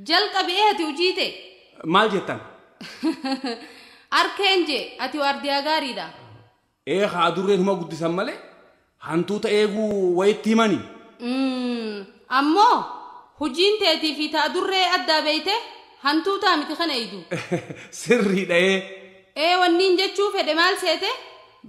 Jalqabi ati hojii ta'e. Maal jettan? Arkeen jee ati waardiyaa gaariidha. Ee haa adurreen hima guddisan malee hantuuta eeguu wayitti himani. Ammoo hojiin teetii fi ta adurree addaa beeyte hantuutaa miti kana eeydu. Sirriidha ee. Ee wanniin jechuu fedhe maal seete?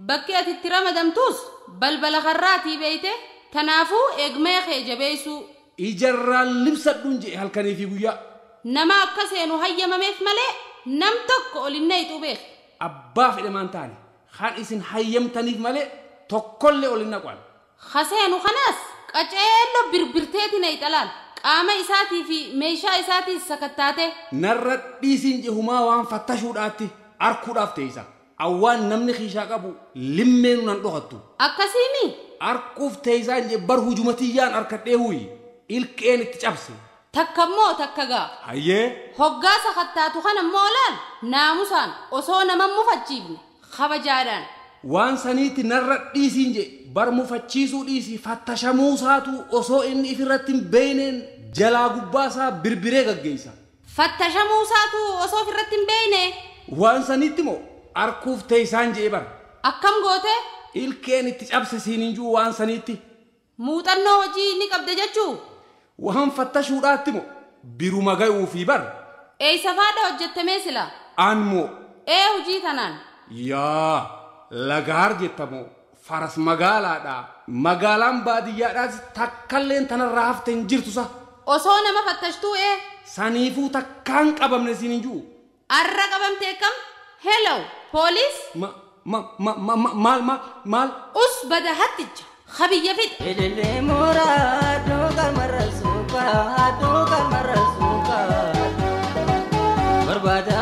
Bakki ati itti ramadamtuus balbala karraatii beeyte tanaafuu eegmee kee jabeessuu. Ijarraan libsadhuun jee halkanii fi guyyaa. Nama akka seenu hayyamameef malee nam tokko ol hin naqxu beek. Abbaa fedhe maan taane kan isin hayyamtaniif malee tokkollee ol hin naqan. Haseenu kanaas qaceelloo birbirteeti naqxa laal. Qaama isaatii fi meeshaa isaatiis sakattaate. Narra dhiisiin jehumaa waan fattashuudhaatti arkuudhaaf teessa. Awwaan namni kiishaa qabu limmeenu nan dhokattu. Akkasiimi? Arkuuf teessaan je bar hujumatiyyaan arkadhee huyi ilqeen itti cabse. Takka immoo takka gaa. Hayyee. Hoggaa sakattaatu kana immoo laal naamusaan osoo nama mufachiifne kabajaadhaan. Waan saniitti narra dhiisiin je bar mufachiisuu dhiisii fattashamuu isaatu osoo inni ifirratti hin beeyneen jalaa gubbaasaa birbiree gaggeessa. Fattashamuu isaatu osoo ofirratti hin beeyne. Waan saniitti moo arkuuf teessaan jee bar. Akkam goote? Ilkeen itti cabse siin hin jiru waan saniitti. Muuxannoo hojii ni qabda jechuu? Waan fattashuudhaatti moo biruma ga'uu fi bar. Eessa faadha hojjettamee sila? Aan moo. Ee hojii tanaan. Yaa lagaar jettamoo faras magaalaadha. Magaalaan baadiyyaadhaas takkalleen tanarraa hafte hin jirtu sa. Osoo nama fattashtuu ee? Saniifuu takkaan qabamne siin hin jiru. Arra qabamtee kam? Hello, police? Ma ma ma ma ma maal maal maal? Us bada hatticha. Habiyya fixe. Ilillee mooraa duukaa marra suukaa duukaa marra suukaa barbaada.